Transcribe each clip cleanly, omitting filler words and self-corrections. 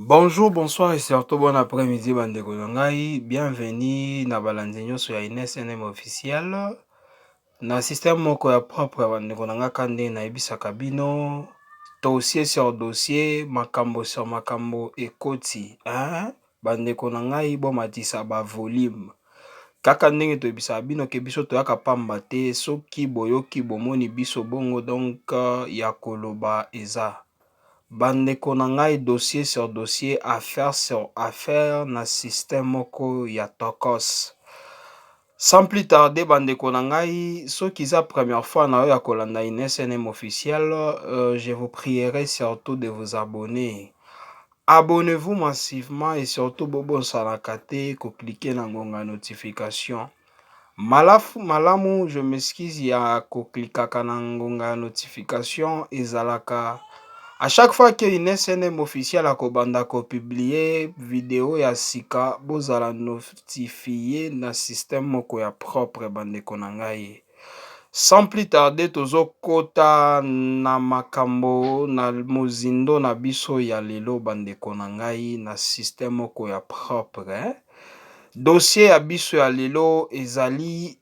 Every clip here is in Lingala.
Bonjour, bonsoir et surtout bon après-midi bandeko na ngai. Bienvenue na balandi nyonso ya Ines NM officiel. Na système moko ya propre bandeko na ngai ka nde nayebisaka bino dossier sur dossier, makambo sur makambo ekoti, hein? Bandeko na ngai bomatisa ba volume. Kaka ndenge toyebisaka bino ke biso toyaka pamba te, soki boyoki bomoni biso bongo donc ya koloba eza. Bandeko na ngai dossier sur dossier, affaire sur affaire na système moko ya tokos. Sans plus tarder bandeko na ngai, soki eza première fois na yo ya kolanda Ines NM officiel, je vous prierai surtout de vous abonner. Abonnez-vous massivement et surtout bobosanaka te kocliquer na ngonga notification. Malafu malamu, je m'excuse ya koklikaka na ngonga ya notification ezalaka à chaque fois que Ines NM officiel akobanda kopublier video ya sika, bozala notifié na système moko ya propre bandeko na ngai. Sans plus tarder tozokota na makambo na mozindo na biso ya lelo bandeko na ngai na système moko ya propre. Dossier ya biso ya lelo ezali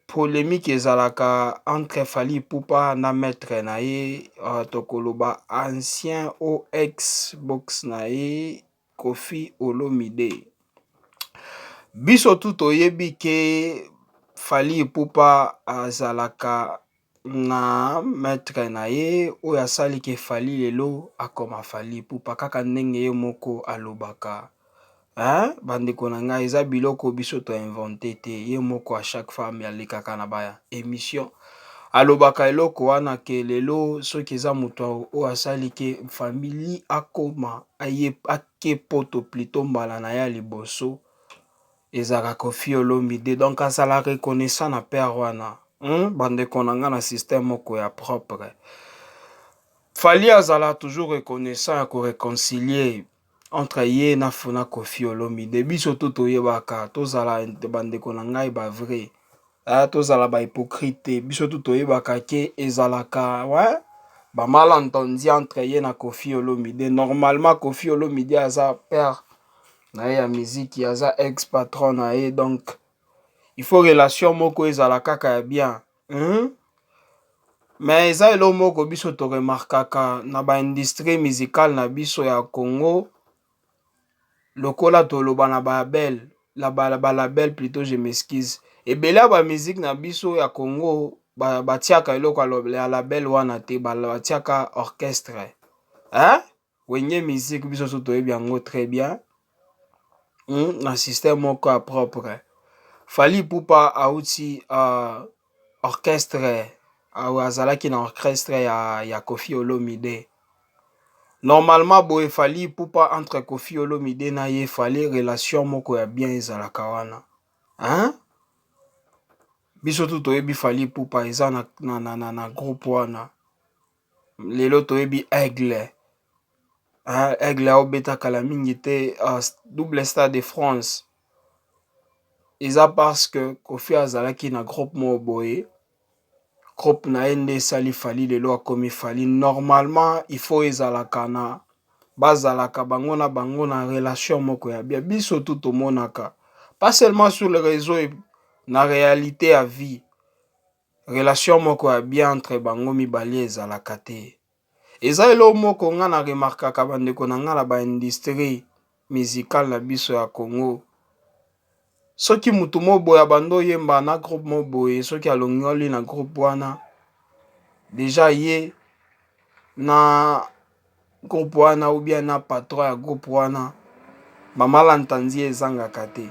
polémique ezalaka entre Fally Ipupa na maître na ye, tokoloba ancien ou ex boss na ye Koffi Olomide. Biso tu toyebi ke Fally Ipupa azalaka na maître na ye oyo asali ke Fally lelo akoma Fally Ipupa kaka ndenge ye moko alobaka. Hein? Bandeko na ngai eza biloko biso toinventer te, ye moko à chaque fois alekaka na ba émission alobaka eloko wana ke lelo soki eza moto oyo asali ke famille akoma aye ake poto plutôt mbala na ye ya liboso ezalaka Koffi Olomide, donc azala reconnaissant na père wana, Bandeko na nga na système moko ya propre. Fally azala toujours reconnaissant ya koréconcilier entre ye na funa Koffi Olomide. Biso to toyebaka, tozala bandeko na ngai ba vrai, tozala ba hypocrite te. Biso to toyebaka ke ezalaka ouais, ba malentendu entre ye na Koffi Olomide. Normalement Koffi Olomide aza père na ye ya miziki, aza ex patron na ye, donc il faut relation moko ezala kaka ya bien, Mais eza eloko moko biso toremarkaka na baindustrie musicale na biso ya Congo, lokola toloba na balabel balabel plutôt, je m'excuse, ebele ya bamusique na biso ya Congo batiaka eloko ya label wana te, batiaka orchestre, hein? Wenge Musique, biso so toyebi yango très bien, Na système moko ya propre. Fally Ipupa auti orchestre, azalaki na orchestre ya Koffi Olomide. Normalement boye Fally Ipupa, entre Koffi Olomide na ye Fally, relation moko ya bien ezalaka wana, hein? Biso tu toyebi Fally Ipupa eza na groupe wana. Lelo toyebi Aigle, hein? Aigle aobeta kala mingi te double Stade de France, eza parce que Koffi azalaki na groupe moko boye, groupe na ye nde esali Fally lelo akomi Fally. Normalement il faut ezalaka na bazalaka bango na bango na relation moko ya bien. Biso tu tomonaka, pas seulement sur le réseau, na réalité ya vie, relation moko ya bien entre bango mibale ezalaka te. Eza eloko moko nga na remarkaka bandeko na nga na baindustrie musicale na biso ya Congo. Soki mutu moko boye abandi oyemba na groupe moko boye, soki alongoli na groupe wana, déjà ye na groupe wana ou bien na patron ya groupe wana, bamalentendu ezangaka te.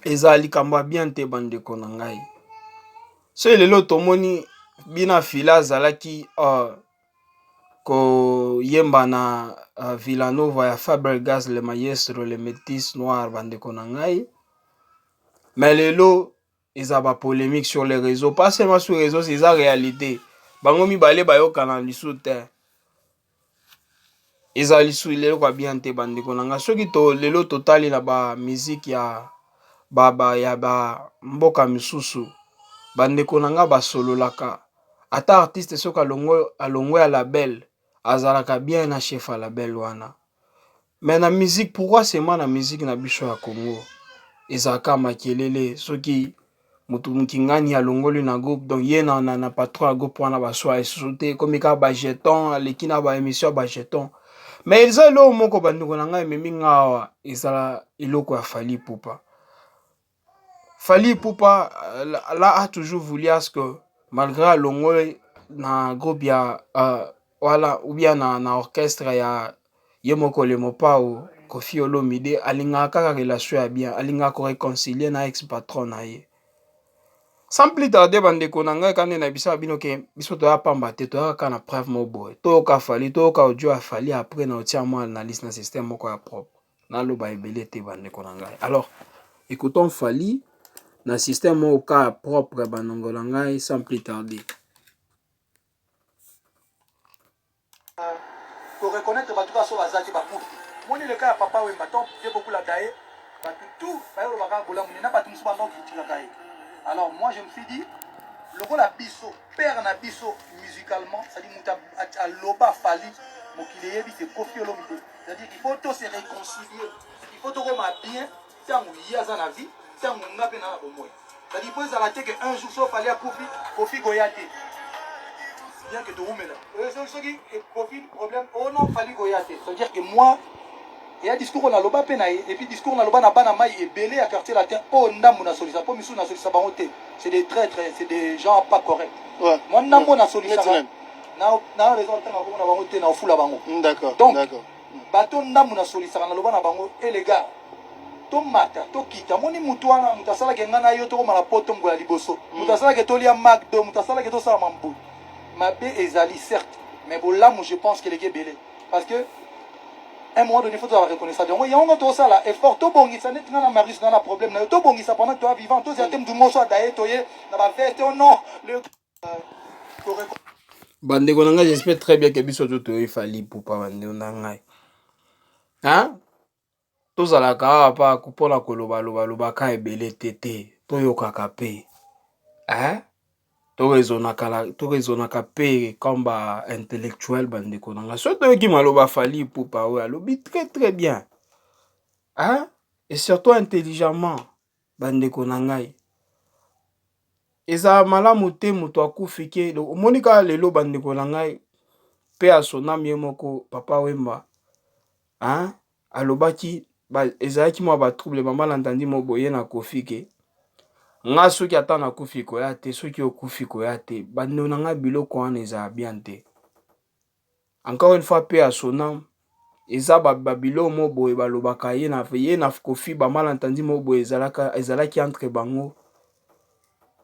Eza likambo ya bien te bandeko na ngai. Soki lelo tomoni bina fila azalaki koyemba na Villanova ya Fabregas le maestro, le métis noir, bandeko na ngai, mais lelo eza bapolémique sur les réseaux, pas seulement sur les réseaux, eza réalité. Bango mibale bayokana lisusu te, eza lisusu eloko ya bien te bandeko na ngai. Soki to lelo totali na bamusique ya ba bamboka misusu, bandeko na ngai, basololaka. Ata artiste soki alongwe ya label, azalaka bien na chef ya label wana. Mais na musique, pourquoi seulement na musique na biso ya Congo ezalaka makelele? Soki moto mokingani alongoli na groupe, donc ye na patron ya groupe wana baswa lisusu te, ekomi kaka bajeton, aleki na baémission ya bajeton. Mais eza eloko moko, bandeko na ngai, ememi nga awa, ezala eloko ya Fally Ipupa. Fally Ipupa là a toujours voulu à ce que malgré alongoli na groupe ya voilà, ou bien na orchestre ya ye moko le Mopao Koffi Olomide, alingaka kaka relation ya bien, alingaka koréconcilier na ex patron na ye. Sans plus tarder, bandeko na ngai, kande na biso bino ke biso toya pamba te, toyaka kaka na preuve moko boye. Toyoka Fally, toyoka audio ya Fally, après na otia mwa analyse na système moko ya propre. Naloba ebele te, bandeko na ngai. Alors écoutons Fally na système moko kaka propre, bandeko na ngai, sans plus tarder. Koreconnaître bato kaka so baza te, bakufi. Moni leka ya Papa Wemba, to vie bokulanda ye, bato tout bayolobaka bolamu na bato mosusu banda okritikaka ye. Alors moi, je me suis dit, lokola biso père na biso musicalement, c'est-à-dire moto aloba Fally, mokili eyebi, c'est Koffi Olomide. C'est-à-dire qu'il faut to se réconcilier, il faut tokoma bien ntango ye aza na vie, ntango nga mpe na bomoi. C'est-à-dire po ezala te ke un jour so Fally akufi, Koffi koya te, bien que toumela soki Koffi problème, oh non, Fally koya te. Ça veut dire que moi eya discours naloba mpe na ye, et puis discours naloba na bana mai ebele ya Quartier Latin oyo ndambo nasolisa, mpo misusu nasolisa bango te, c'est des traîtres, c'est des gens pas corrects. Moi ndambo nasolisaka na raison ntanga komona bango te, na ofula bango. Donc bato ndambo nasolisaka, naloba na bango: e les gars, tomata tokita, moni mutu wana, moto asalaki ngai na yo tokoma na poto mokolo ya liboso, moto asalaki tolia Macdo, moto asalaki tosala mambu mabe ezali certes, mais bolamu, je pense keleki ebele, parce que un moment donné, faut tozala reconnaissant. Yango yango tosala effort, tobongisa neti nga na Marius nga na problème na yo, tobongisa pendant que toya vivant, tozala te mutu moso adaye toye na baveste, oh non, le Bandeko na ngai, j'espère très bien ke biso to toyoki Fally Ipupa. Bandeko na ngai, hein? Tozalaka awa pa mpona kolobalobalobaka ebele te te, toyokaka mpe, hein? Toraisonnaka mpe comme ba intellectuel. Bandeko na ngai, so toyoki maloba Fally Ipupa oyo alobi très très bien, hein? Et surtout intelligemment. Bandeko na ngai, ezala malamu te moto akufi ke omoni kaka lelo. Bandeko na ngai, mpe asonami ye moko Papa Wemba, hein? Alobaki ezalaki mwa batrouble, bamalentendu mo boye na Koffi, ke nga soki ata nakufi koya te, soki okufi koya te. Bandeko na ngai, biloko wana ezala bien te. Encore une fois mpe asonam eza babiloko mo boye balobaka ye na Koffi, bamalentendu mo boye ezalaki entre bango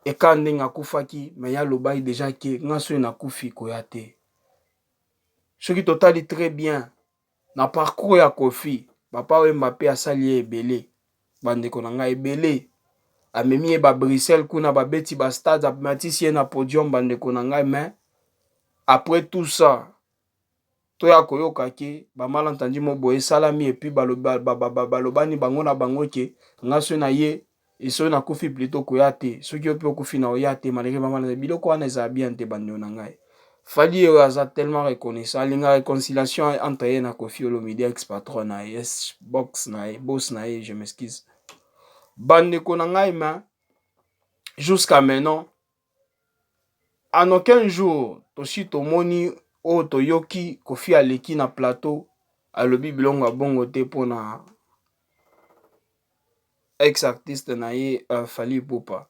eka ndenge akufaki. Me ye alobaki déjà ke nga soki nakufi koya te. Soki totali très bien na parcours ya Koffi, Papa Wemba mpe asali ye ebele, bandeko na ngai, ebele. Amemi ye babruxelles kuna, babeti bastade, amatisi ye na podium, bandeko na ngai. Mais après tout ça, toya koyoka ke bamalentendu mo boye esalami, et puis balobani bango na bango ke nga soki na ye, soki nakufi plutôt koya te, soki yo mpe okufi na oya te, malgré bamalentendu. Biloko wana ezala bien te, bandeko na ngai. Fally oyo aza tellement reconnaissant, alinga réconciliation entre ye na Koffi Olomide, ex patron na ye, ex box na ye, boss na ye, je m'excuse, bandeko na ngai. Ma jusqu'à maintenant, en aucun jour tosi tomoni oyo toyoki Koffi aleki na plateau alobi bilongo ya bongo te mpona ex artiste na ye Fally Ipupa.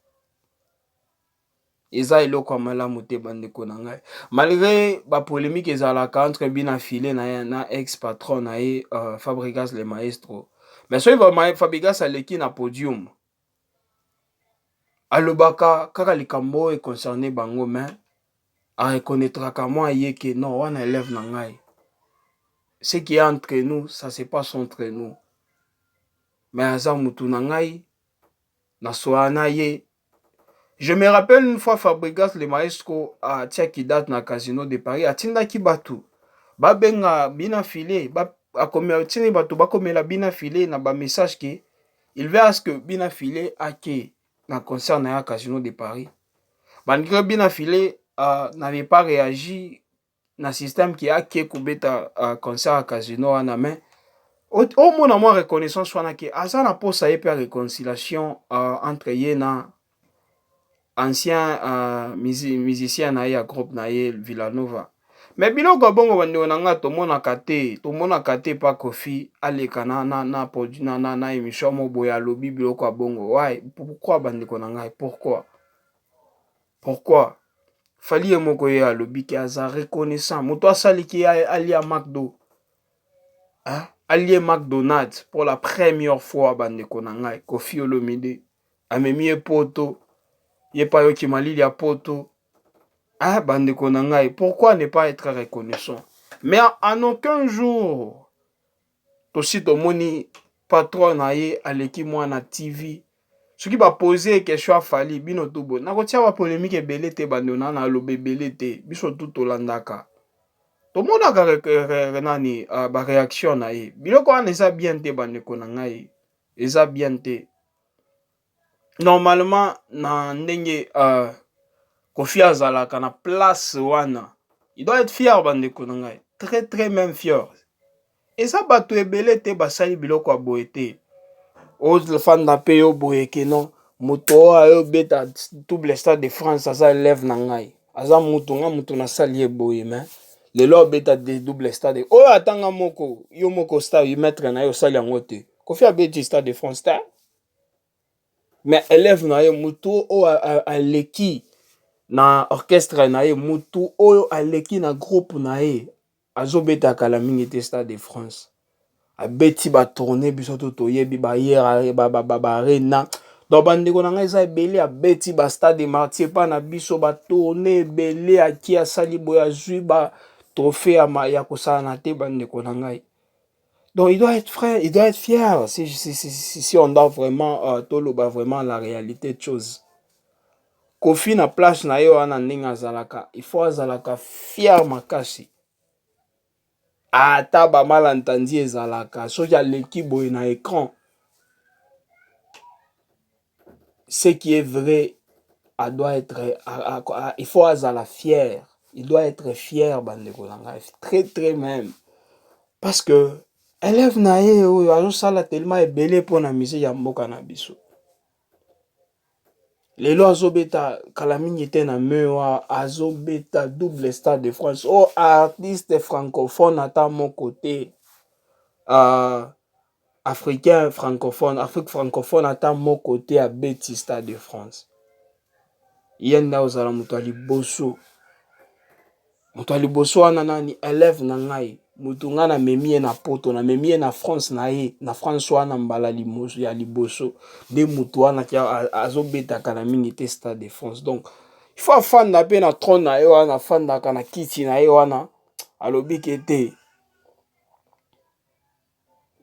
Eza eloko ya malamu te, bandeko na ngai. Malgré bapolémique ezalaka entre bina file na ye na ex patron na ye Fabregas le maestro, mais soki Fabregas aleki na podium, alobaka kaka likambo oyo econcerne bango, mais areconnaîtraka mwa ye ke non, wana élève na ngai, ce qui est entre nous, ça se passe entre nous, mais aza mutu na ngai, nasola na ye. Je me rappelle une fois, Fabregas le maestro atiaki date na Casino de Paris, atindaki bato babenga bina file, atindi bato bakomela bina file na bamessage ke il veut à ce que bina file ake na concert na ya Casino de Paris. Malgré bina file n'avait pas réagi na système ki ake kobeta concert ya Casino wana, mais Omona mwa reconnaissance wana ke aza na posa ye mpe ya réconciliation entre ye na ancien musicien na ye ya groupe na ye Villanova. Mais biloko ya bongo, bandeko na nga, tomonaka te, tomonaka te. Pa Kofi aleka na émission mo boye, alobi biloko ya bongo. Why? Pourquoi, bandeko na ngai? Pourquoi, pourquoi? Fally ye moko ye alobi ke aza reconnaissant. Moto asaliki alia Macdo, hein? Alie McDonald's pour la première fois, bandeko na ngai, Kofi Olomide amemi ye Poto, ye mpe ayoki malili ya Poto. Ah, bandeko na ngai, pourquoi ne pas être reconnaissant? Mais en aucun jour tosi tomoni patron na ye aleki mwana TV. Soki bapose question afali bino tu boye, nakotia bapolémique ebele te. Bandeko na, naloba ebele te. Biso tu tolandaka, tomonaka nani, baréaction na ye. Biloko wana eza bien te, bandeko na ngai, eza bien te. Normalement, na ndenge Kofi azalaka na place wana, il doit être fier, bandeko na ngai, très très même fier. Eza bato ebele te basali biloko ya boye te. Ofanda mpe yo boye ke non, moto oyo ayobeta double Stade de France aza élève na ngai, aza mutu nga mutu nasali ye boye, mais lelo abeta double stade oyo, atanga moko yo moko stade maître na ye osali yango te. Kofi abeti Stade de France te, mais élève na ye, mutu oyo aleki na orchestre na ye, mutu oyo aleki na groupe na ye, azobeta kala mingi te Stade de France. Abeti batournée, biso to toyebi bayera baarena. Donc, bandeko na ngai, eza ebele. Abeti bastade de Martyr epa na biso, batournée ebele, aki asali boye, azwi batrophée ya kosala na te, bandeko na ngai. Donc il doit être frère, il doit être fier. Si on doit vraiment toloba vraiment la réalité de chose, Kofi na place na ye wana, ndenge azalaka, il faut azalaka fier makasi. Ata bamalentendu ezalaka, soki aleki boye na écran, ce qui est vrai, a doit être a, a, a, il faut azala fier, il doit être fier, bandeko na ngai, très très même, parce que élève na ye oyo azosala tellement ebele mpona musique ya mboka na biso, lelo azobeta kala mingi te na mewa, azobeta double Stade de France oyo artiste francophone ata moko te, africain francophone, Afrique francophone ata moko te abeti Stade de France. Ye nde ozala moto ya liboso. Moto ya liboso wana nani? Élève na ngai, motu ngai namemi ye na Poto, namemi ye na France na ye na France wana mbala ya liboso, nde motu wana azobetaka na mingi te Stade de France. Donc il faut afanda mpe na trône na ye wana, afandaka na kiti na ye wana, alobi ke te,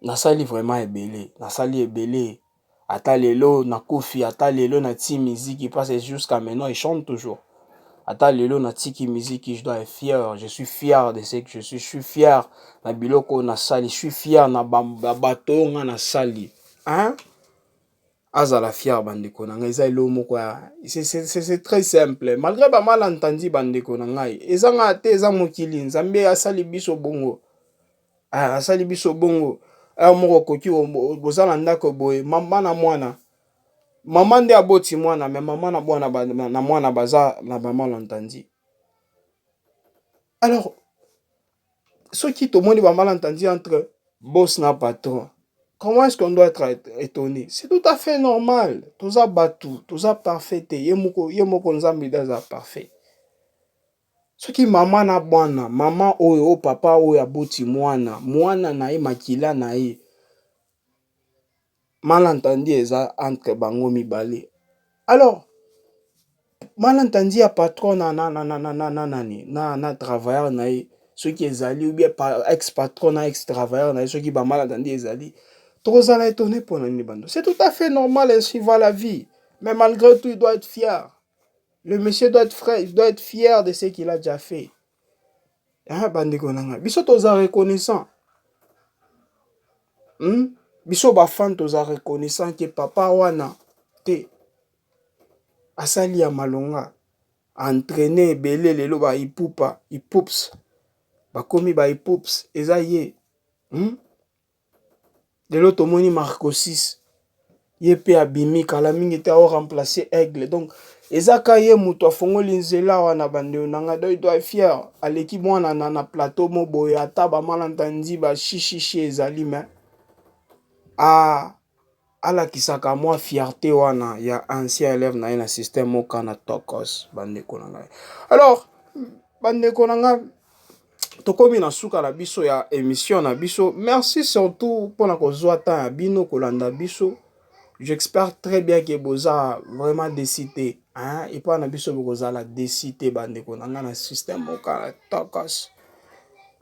nasali vraiment ebele, nasali ebele. Ata lelo nakufi, ata lelo natii miziki, parce que jusqu'à maintenant il chante toujours, ata lelo natiki miziki, je dois être fier. Je suis fier de ce que je suis. Je suis fier na biloko oyo nasali, je suis fier na bato oyo nga nasali, hein? Azala fier, bandeko na ngai, eza eloko moko ya, c'est très simple. Malgré bamalentendu, bandeko na ngai, eza nga te, eza mokili. Nzambe asali biso bongo, asali biso bongo. Heure moko okoki boza na ndako boye, mama na mwana, mama nde aboti mwana, mais mama na mwana na mwana baza na bamalentendu. Alors soki tomoni bamalentendu entre boss na patron, comment est-ce qu'on doit être étonné? C'est tout à fait normal. Toza bato, toza parfait te. Ye moko, ye moko Nzambe nde aza parfait. Soki mama na bwana, mama oyo oyo papa oyo aboti mwana, mwana na ye, makila na ye, malentendu eza entre bango mibale, alors malentendu ya patron na nani na travailleur na ye soki ezali, ou bien ex patron na ex travailleur na ye, soki bamalentendu ezali, tokozala étonné mpona nini, bando? C'est tout à fait normal, ainsi va la vie. Mais malgré tout, il doit être fier. Le monsieur doit être frère, il doit être fier de ce qu'il a déjà fait, hein? Bandeko na ngai, biso toza reconnaissant, Biso bafan toza reconnaissant ke papa wana te asali ya malonga, entraîne ebele. Lelo baipupa ipups bakomi baipups, eza ye, Lelo tomoni Marco 6, ye mpe abimi kala mingi te, aoremplace Aigle. Donc eza ka ye moto afongoli nzela wana, bandeko na ngai. Donc doit fier, aleki mwana na plateau mo boye, ata bamalantandi bashishishi ezali, mais alakisaka mwa fierté wana ya ancien élève na ye na système moko na tokos, bandeko na ngai. Alors, bandeko na ngai, tokomi na suka na biso ya émission na biso. Merci surtout mpona kozwa temps ya bino kolanda biso. J'espère très bien ke boza vraiment déçus te, hein? Epai na biso bokozala déçus te, bandeko na ngai, na système moko na tokos,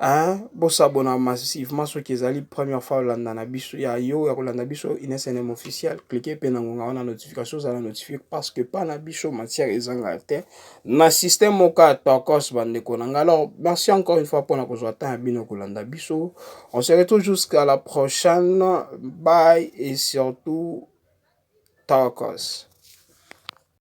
hein? Bosabona massivement soki ezali première fois olanda na biso ya yo ya kolanda biso Ines NM Officiel. Clique mpe na ngonga wana notification, ozala notifie, parce que pa na biso matière ezangaka te na système moko ya tokos, bandeko na ngai. Alors, merci encore une fois mpona kozwa temps ya bino kolanda biso. On se retrouve jusqu'à la prochaine. Bye et surtout tokos.